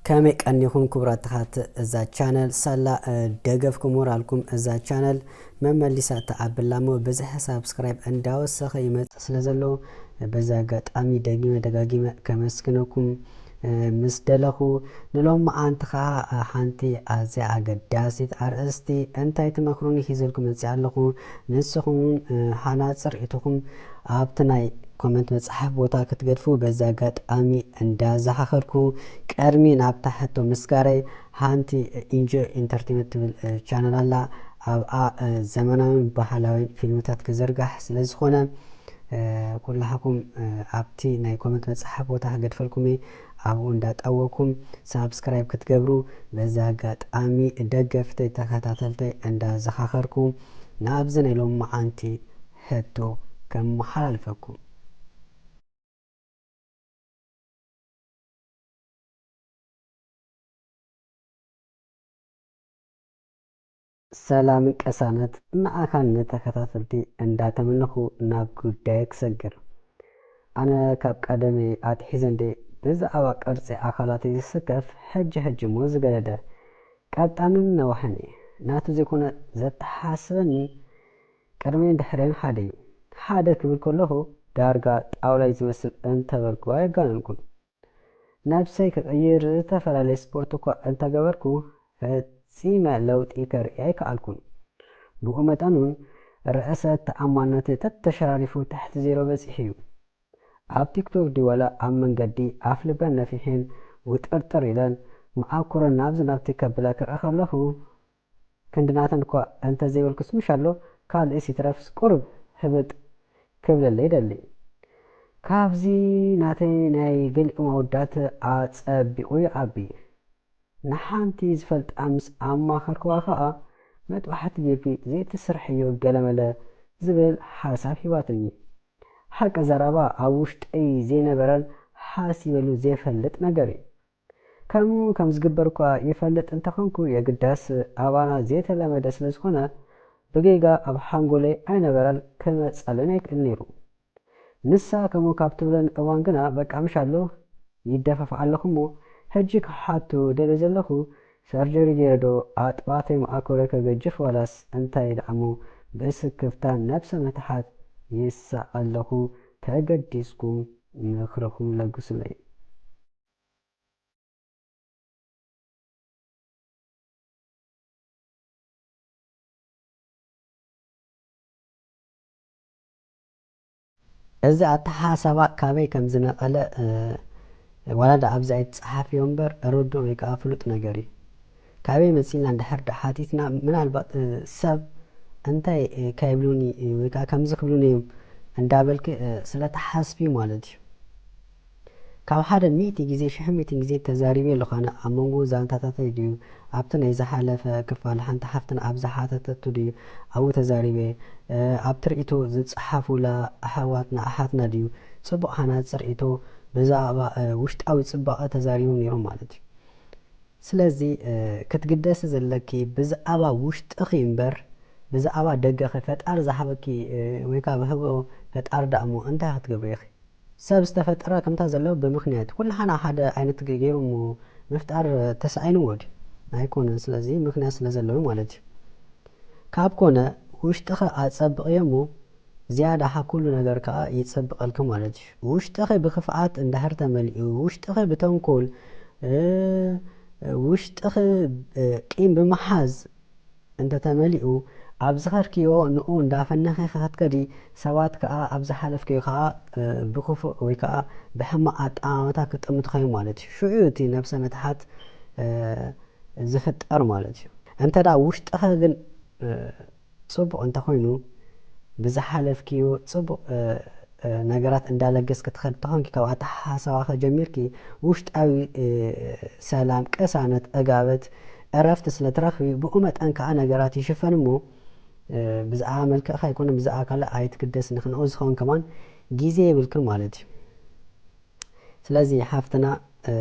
ከመይ ቀኒኹም ክቡራት ተኸታተልቲ እዛ ቻነል? ሳላ፣ እ፣ ደገፍኩም ሞራልኩም እዛ ቻነል መመሊሳ ትዓብላ እሞ፣ ብዝሒ ሳብስክራይብ እንዳወሰኸ ይመጽእ ስለ ዘሎ፣ በዚ ኣጋጣሚ ደጊመ ደጋጊመ ከመስግነኩም፣ እ፣ ምስ ደለኹ፣ ንሎሚ መዓንቲ ኸኣ፣ እ፣ ሓንቲ ኣዝያ ኣገዳሲት ኣርእስቲ፣ እንታይ ትመኽሩኒ ሒዘልኩም መጺኣ ኣለኹ። ንስኹም እውን፣ እ፣ ሃናጺ ርእይቶኹም ኣብቲ ናይ ኮመንት መጽሓፍ ቦታ ክትገድፉ በዚ ኣጋጣሚ እንዳዘኻኸርኩ፣ ቀድሚ ናብታ ሕቶ ምስጋረይ፣ ሓንቲ ኢንጆይ ኢንተርቴይንመንት ትብል፣ እ፣ ቻነል ኣላ። ኣብኣ፣ እ፣ ዘመናውን ባህላውን ፊልምታት ክዝርጋሕ ስለ ዝኾነ፣ እ፣ ኩላህኩም፣ እ፣ ኣብቲ ናይ ኮመንት መጽሓፍ ቦታ ክገድፈልኩም እየ። ኣብኡ እንዳጠወኩም ሳብስክራይብ ክትገብሩ በዚ ኣጋጣሚ ደገፍተይ ተኸታተልተይ እንዳዘኻኸርኩ፣ ናብዚ ናይ ሎሚ መዓንቲ ሕቶ ከመሓላልፈኩም። ሰላምን ቅሳነት ንዓኻን ንተኸታተልቲ እንዳተመነኹ ናብ ጉዳየ ክሰግር። ኣነ ካብ ቀደመይ ኣትሒዘ እንዴ ብዛዕባ ቅርጺ ኣኻላተይ ዝስከፍ፣ ሕጂ ሕጂ እሞ ዝገደደ። ቀጣንን ነዋሕን እየ። ናቱ ዘይኮነ ዘተሓሳስበኒ ቅድመይን ድሕረይን ሓደ እዩ። ሓደ ክብል ከለኹ ዳርጋ ጣውላ እዩ ዝመስል እንተበልኩ ኣየጋነንኩን። ነብሰይ ክቕይር ዝተፈላለየ ስፖርት እኳ እንተገበርኩ ፈጺመ ለውጢ ከርኢ ኣይከኣልኩን። ብኡ መጠን እውን ርእሰ ተኣማንነተይ ተተሸራሪፉ ትሕቲ ዜሮ በጺሑ እዩ። ኣብ ቲክቶክ ድዩ ዋላ ኣብ መንገዲ ኣፍልበን ነፊሐን ውጥርጥር ኢለን መዓኮረን ናብዚ ናብቲ ከብላ ክርኢ ከለኹ ክንዲ ናተን እኳ እንተዘይበልኩስ ምሽ ኣሎ ካልእስ ይትረፍስ ቁሩብ ህብጥ ክብለለይ ይደሊ። ካብዚ ናተይ ናይ ገሊኦም ኣወዳት ኣጸቢቑ ይዓቢ። ንሓንቲ ዝፈልጣ ምስ ኣማኸርክዋ ኸኣ መጥባሕቲ ጌርኪ ዘይትስርሕዮ ገለመለ ዝብል ሓሳብ ሂባትኒ። ሓቂ ዘረባ ኣብ ውሽጠይ ዘይነበረን ሓሲበሉ ዘይፈልጥ ነገር እዩ። ከምኡ ከም ዝግበር እኳ ይፈልጥ እንተኾንኩ የግዳስ ኣባና ዘይተለመደ ስለ ዝኾነ ብጌጋ ኣብ ሓንጎለይ ኣይነበረን ክመጸልን ኣይክእል ነይሩ። ንሳ ከምኡ ካብ ትብለኒ እዋን ግና በቃ ምሽ ኣሎ ይደፋፋእ ኣለኹ እሞ ሕጂ ክሓቶ ደልየ ዘለኹ ሰርጀሪ ገይረ ዶ ኣጥባተይ መኣኮረ ከገጅፍ ዋላስ እንታይ ደኣ እሞ ብስክፍታ ነብሰ ምትሓት ይሳቐ ኣለኹ ተገዲስኩም ምኽርኹም ለግሱለይ። እዚ ኣተሓሳባ ካበይ ከም ዝነቐለ፣ እ፣ ዋላ ደኣ ኣብዚ ኣይትጸሓፍዮ እምበር ርዱእ ወይ ከኣ ፍሉጥ ነገር እዩ። ካበይ መጺእና እንድሕር ደኣ ሓቲትና፣ ምናልባት፣ እ፣ ሰብ እንታይ፣ እ፣ ከይብሉኒ፣ እ፣ ወይ ከኣ ከምዚ ክብሉኒ እዮም እንዳበልኪ፣ እ፣ ስለ ትሓስቢ ማለት እዩ። ካብ ሓደ ሚእቲ ግዜ፣ ሽሕ ሚእቲ ግዜ ተዛሪበ ኣለኹ ኣነ ኣብ መንጎ ዛንታታተይ ድዩ፣ ኣብቲ ናይ ዝሓለፈ ክፋል ሓንቲ ሓፍትና ኣብ ዝሓተተቱ ድዩ ኣብኡ ተዛሪበ፣ እ፣ ኣብቲ ርእይቶ ዝጸሓፉላ ኣሕዋትና ኣሓትና ድዩ ጽቡቕ ሃናጺ ርእይቶ ብዛዕባ፣ እ፣ ውሽጣዊ ጽባቐ ተዛሪቦም ነይሮም ማለት እዩ። ስለዚ፣ እ፣ ክትግደሲ ዘለኪ ብዛዕባ ውሽጥኺ እምበር ብዛዕባ ደገኺ ፈጣሪ ዝሃበኪ፣ እ፣ ወይ ከኣ ብህቦ ፈጣሪ ደኣ እሞ እንታይ ክትገብሪ ኢኺ? ሰብ ዝተፈጠረ ከምታ ዘሎ ብምኽንያት ኩሉ ሓና ሓደ ዓይነት ገ-፣ ገይሩ እሞ ምፍጣር ተሳኢንዎ ድዩ? ኣይኮነን። ስለዚ ምኽንያት ስለ ዘለዎ ማለት እዩ። ካብ ኮነ ውሽጥኺ ኣጸብቕዮ እሞ ዝያዳ ካብ ኩሉ ነገር ከኣ ይጸብቐልኪ ማለት እዩ። ውሽጥኺ ብኽፍኣት እንድሕር ተመሊኡ፣ ውሽጥኺ ብተንኮል፣ እ፣ ውሽጥኺ፣ እ፣ ቂም ብምሓዝ እንተተመሊኡ፣ ኣብ ዝኸድክዮ ንኡ እንዳፈነኺ ክትከዲ፣ ሰባት ከኣ ኣብ ዝሓለፍክዮ ከኣ፣ እ፣ ብኽፉእ ወይ ከኣ ብሕማቕ ኣጠማምታ ክጥምቱኻ እዩ ማለት እዩ። ሽዑ እዩ እቲ ነብሰ ምትሓት፣ እ፣ ዝፍጠር ማለት እዩ። እንተ ደኣ ውሽጥኸ ግን፣ እ፣ ጽቡቕ እንተኾይኑ፣ ብዝሓለፍክዮ ጽቡቕ፣ እ፣ እ፣ ነገራት እንዳለገስኪ ትኸዲ ተኾንኪ፣ ካብ ኣተሓሳስባኺ ጀሚርኪ፣ ውሽጣዊ፣ እ፣ ሰላም፣ ቅሳነት፣ ዕጋበት፣ ዕረፍቲ ስለ ትረኽቢ፣ ብኡ መጠን ከኣ ነገራት ይሽፈን እሞ፣ እ፣ ብዛዕባ መልክዕኺ ኣይኮነን፣ ብዛዕባ ካልእ ኣይትግደስኒ። ክንኡ ዝኸውን ከማን ግዜ የብልክን ማለት እዩ። ስለዚ ሓፍትና፣ እ፣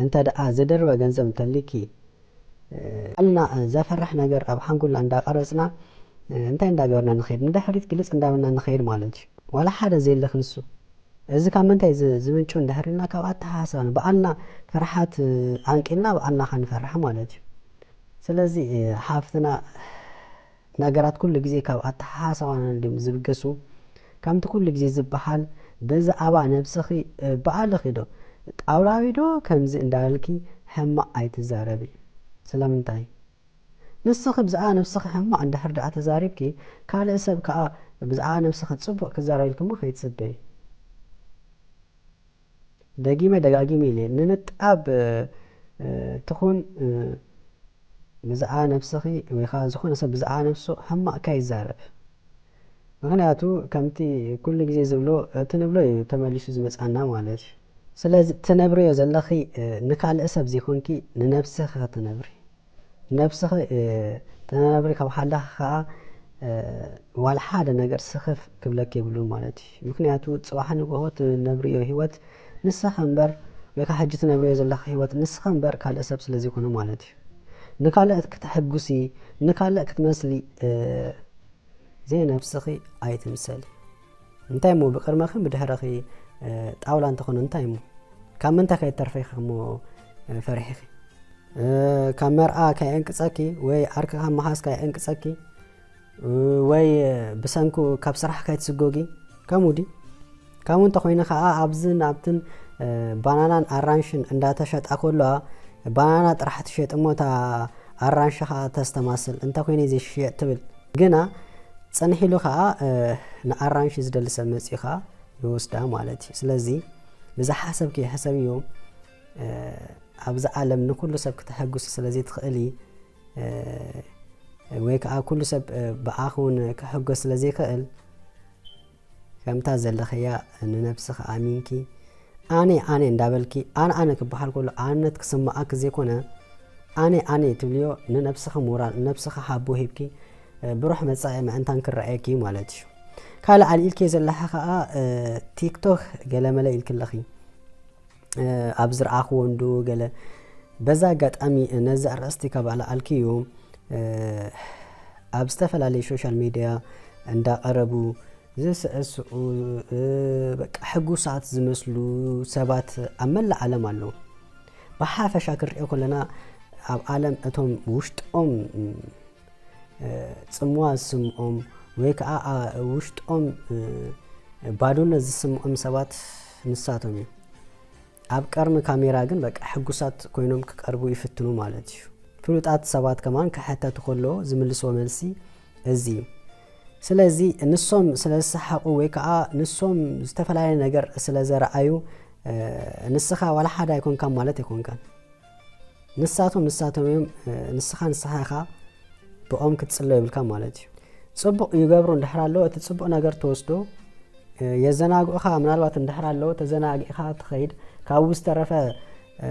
እንተ ደኣ ዝድርበ ገንዘብ እንተሊኪ፣ እ፣ ቀልና፣ እ፣ ዘፍርሕ ነገር ኣብ ሓንጎልና እንዳቐረጽና፣ እ፣ እንታይ እንዳገበርና ንኸይድ? ንድሕሪት ግልጽ እንዳበልና ንኸይድ ማለት እዩ። ዋላ ሓደ ዘየለኽ ንሱ። እዚ ካብ ምንታይ ዝ- ዝምንጩ እንድሕር ኢልና፣ ካብ ኣተሓሳስባና፣ ብኣልና ፍርሓት እ፣ ኣንቂልና ብኣልና ከንፈርሕ ማለት እዩ። ስለዚ እ፣ ሓፍትና፣ ነገራት ኩሉ ግዜ ካብ ኣተሓሳስባና እንድዮም ዝብገሱ። ከምቲ ኩሉ ግዜ ዝበሃል፣ ብዛዕባ ነብስኺ እ፣ በኣልኺ ዶ፣ ጣውላዊ ዶ ከምዚ እንዳበልኪ ሕማቕ ኣይትዛረቢ። ስለምንታይ? ንስኺ ብዛዕባ ነብስኺ ሕማቕ እንድሕር ደኣ ተዛሪብኪ፣ ካልእ ሰብ ከኣ ብዛዕባ ነብስኺ ጽቡቕ ክዛረበልኪ እሞ ከይትጽበዪ። ደጊመ ደጋጊመ ኢለ፣ ንንጣብ እ፣ ትኹን እ፣ ብዛዕባ ነብስኺ ወይ ከኣ ዝኾነ ሰብ ብዛዕባ ነብሱ ሕማቕ ከይዛረብ። ምኽንያቱ ከምቲ ኩሉ ግዜ ዝብሎ፣ እቲ ንብሎ እዩ ተመሊሱ ዝመጽኣና ማለት እዩ። ስለዚ ትነብርዮ ዘለኺ እ፣ ንካልእ ሰብ ዘይኮንኪ ንነብስኺ ክትነብሪ። ነብስኺ እ፣ ትነብሪ ካብ ሓለኺ ከኣ እ፣ ዋላ ሓደ ነገር ስኽፍ ክብለኪ የብሉን ማለት እዩ። ምኽንያቱ ጽባሕ ንግሆ ትነብርዮ ህይወት ንስኺ እምበር፣ ወይ ከኣ ሕጂ ትነብርዮ ዘለኺ ህይወት ንስኺ እምበር ካልእ ሰብ ስለ ዘይኮነ ማለት እዩ። ንካልእ ክተሐጉሲ፣ ንካልእ ክትመስሊ እ፣ ዘይነብስኺ ኣይትምሰሊ። እንታይ እሞ ብቕድመኺን ብድሕረኺ እ፣ ጣውላ እንተኾነ እንታይ እሞ? ካብ ምንታይ ከይተርፈ ኢኺ እሞ እ፣ ፈሪሕኺ? እ፣ ካብ መርዓ ከየንቅጸኪ ወይ ዓርኪ ካብ ምሓዝ ከየንቅጸኪ እ፣ ወይ ብሰንኩ ካብ ስራሕ ከይትስጎጊ? ከምኡ ድዩ? ከምኡ እንተኾይኑ ኸኣ ኣብዝን ኣብትን እ፣ ባናናን ኣራንሽን እንዳተሸጣ ከለዋ ባናና ጥራሕ ትሸጥ እሞ እታ ኣራንሺ ኸኣ ተስተማስል እንተኾይኑ ዘይሽየጥ ትብል። ግና ጽንሕ ኢሉ ኸኣ እ፣ ንኣራንሺ ዝደሊ ሰብ መጺኡ ኸኣ ይወስዳ ማለት እዩ። ስለዚ ብዝሓሰብክዮ ሕሰብዮ። እ፣ ኣብዚ ዓለም ንኩሉ ሰብ ክተሐጉሲ ስለ ዘይትኽእሊ እ፣ ወይ ከኣ ኩሉ ሰብ እ፣ ብኣኺ እውን ክሕጎስ ስለ ዘይክእል ከምታ ዘለኽያ ንነብስኺ ኣሚንኪ ኣነ ኣነ እንዳበልኪ ኣነ ኣነ ክበሃል ከሎ ኣነነት ክስምዓኪ ዘይኮነ ኣነ ኣነ ትብልዮ ንነብስኺ ሞራል ንነብስኺ ሓቦ ሂብኪ እ፣ ብሩሕ መጻኢ ምእንታን ክረኣየኪ እዩ ማለት እዩ። ካልእ ኣልኢልኪ ዘለኺ ከኣ እ፣ ቲክቶክ ገለመለ ኢልኪ ኣለኺ። እ፣ ኣብ ዝረኣኽዎ እንዶ ገለ በዛ ኣጋጣሚ ነዚ ኣርእስቲ ካብ ኣልዓልክዮ እ፣ ኣብ ዝተፈላለዩ ሶሻል ሚድያ እንዳቐረቡ ዝስዕስዑ እ፣ በቃ ሕጉሳት ዝመስሉ ሰባት ኣብ መላእ ዓለም ኣለዉ። ብሓፈሻ ክንሪኦ ከለና ኣብ ዓለም እቶም ውሽጦም እ፣ ጽምዋ ዝስምዖም ወይ ከኣ ኣ፣ ውሽጦም እ፣ ባዶነት ዝስምዖም ሰባት ንሳቶም እዮም። ኣብ ቀርኒ ካሜራ ግን በቃ ሕጉሳት ኮይኖም ክቀርቡ ይፍትኑ ማለት እዩ። ፍሉጣት ሰባት ከማን ክሕተቱ ከለዉ ዝምልስዎ መልሲ እዚ እዩ። ስለዚ ንሶም ስለ ዝሰሓቑ ወይ ከኣ ንሶም ዝተፈላለየ ነገር ስለ ዘረኣዩ እ፣ ንስኻ ዋላ ሓደ ኣይኮንካን ማለት ኣይኮንካን። ንሳቶም ንሳቶም እዮም እ፣ ንስኻ ንስኻ ኢኻ ብኦም ክትጽሎ የብልካ ማለት እዩ። ጽቡቕ ይገብሩ እንድሕር ኣለዉ እቲ ጽቡቕ ነገር ትወስዶ እ፣ የዘናግዑኻ ምናልባት እንድሕር ኣለዉ ተዘናጊዕኻ ትኸይድ ካብኡ ዝተረፈ እ፣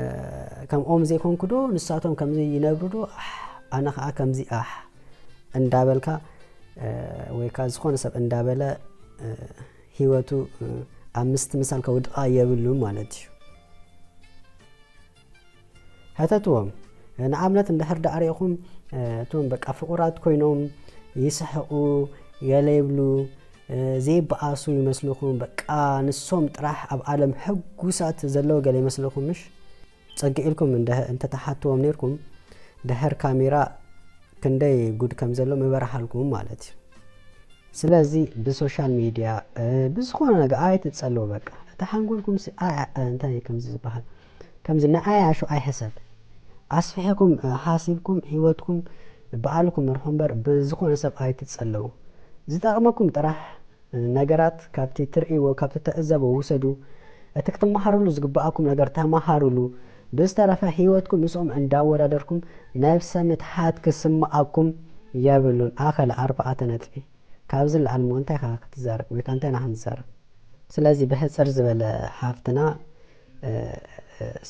ከምኦም ዘይኮንኩ ዶ ንሳቶም ከምዚ ይነብሩ ዶ ኣሕ፣ ኣነ ኸዓ ከምዚ ኣሕ እንዳበልካ እ፣ ወይ ከዓ ዝኾነ ሰብ እንዳበለ እ፣ ህይወቱ እ፣ ኣብ ምስትምሳል ከውድቓ የብሉን ማለት እዩ። ሕተትዎም። ንኣብነት እንድሕር ደኣ ሪኢኹም እቶም በቃ ፍቑራት ኮይኖም ይስሕቑ ገለ ይብሉ ዘይበኣሱ ይመስልኹም በቃ ንሶም ጥራሕ ኣብ ዓለም ሕጉሳት ዘለዉ ገለ ይመስልኹም ምሽ? ጸግዒ ኢልኩም እንተተሓትዎም ኔርኩም ድሕር ካሜራ ክንደይ ጉድ ከም ዘሎ ምበራሃልኩም ማለት እዩ። ስለዚ ብሶሻል ሚድያ ብዝኾነ ነገር ኣይትጸልዉ በቃ እቲ ሓንጎልኩም እንታይ ከምዚ ዝበሃል ከምዚ ንዓያሹ ኣይሕሰብ ኣስፊሕኩም ሓሲብኩም ሂወትኩም በኣልኩም መርሑ እምበር ብዝኾነ ሰብ ኣይትጸለዉ ዝጠቕመኩም ጥራሕ ነገራት ካብቲ ትርእይዎ ካብቲ ትዕዘብዎ ውሰዱ እቲ ክትመሃርሉ ዝግበኣኩም ነገር ተመሃርሉ ብዝተረፈ ሂወትኩም ምስኦም እንዳወዳደርኩም ነብሰ ምትሓት ክስምኣኩም የብሉን ኣኸለ ኣርባዕተ ነጥቢ። ካብዚ ንላዕሊ እሞ እንታይ ኢኻ ክትዛረብ ወይ ከዓ እንታይ ኢና ክንዛረብ? ስለዚ ብሕጽር ዝበለ ሓፍትና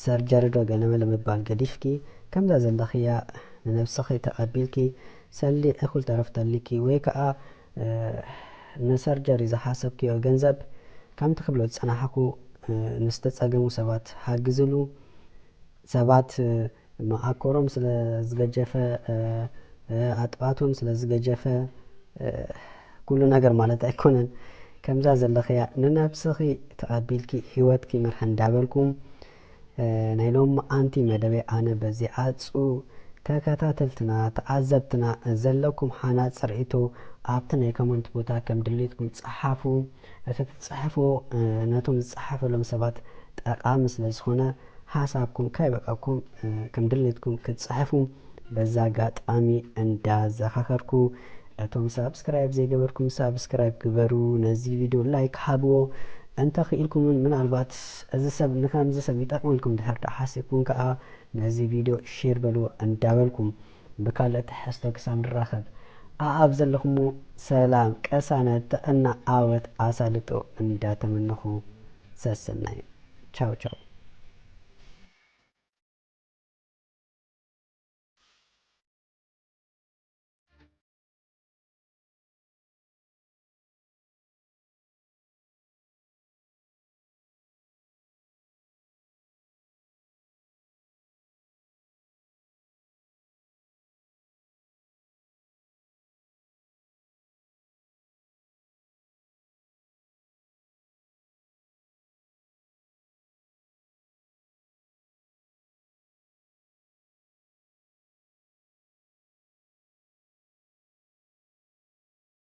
ሰርጀሪ ዶ ገለመለ ምባል ገዲፍኪ ከምዛ ዘለኽያ ንነብስኺ ተቐቢልኪ ሰሊ እኹል ተረፍ ተሊኪ ወይ ከዓ ንሰርጀሪ ዝሓሰብክዮ ገንዘብ ከምቲ ክብሎ ዝጸናሕኩ ንዝተጸገሙ ሰባት ሓግዝሉ። ሰባት መዓኮሮም ስለ ዝገጀፈ ኣጥባቶም ስለ ዝገጀፈ ኩሉ ነገር ማለት ኣይኮነን። ከምዛ ዘለኽያ ንነብስኺ ተቐቢልኪ ህይወትኪ ምርሒ እንዳበልኩም፣ ናይ ሎም ኣንቲ መደበይ ኣነ በዚ ኣጹ። ተከታተልትና፣ ተዓዘብትና ዘለኩም ሓናጽ ርእይቶ ኣብቲ ናይ ኮመንት ቦታ ከም ድሌትኩም ጸሓፉ። እቲ ትጽሕፍዎ ነቶም ዝጸሓፈሎም ሰባት ጠቓሚ ስለ ዝኾነ ሓሳብኩም ካይበቃኩም ከም ድሌትኩም ክትጽሕፉ በዛ ኣጋጣሚ እንዳዘኻኸርኩ፣ እቶም ሳብስክራይብ ዘይገበርኩም ሳብስክራይብ ግበሩ፣ ነዚ ቪድዮ ላይክ ሃብዎ። እንተ ክኢልኩምን ምናልባት እዚ ሰብ ንከምዚ ሰብ ይጠቕመልኩም ድሕር ዳ ሓሲብኩም ከኣ ነዚ ቪድዮ ሼር በልዎ እንዳበልኩም ብካልእ ትሕዝቶ ክሳብ ንራኸብ ኣኣብ ዘለኹሞ ሰላም፣ ቀሳነት፣ ጥዕና፣ ዓወት፣ ኣሳልጦ እንዳተመነኹ ሰሰናዩ። ቻው ቻው።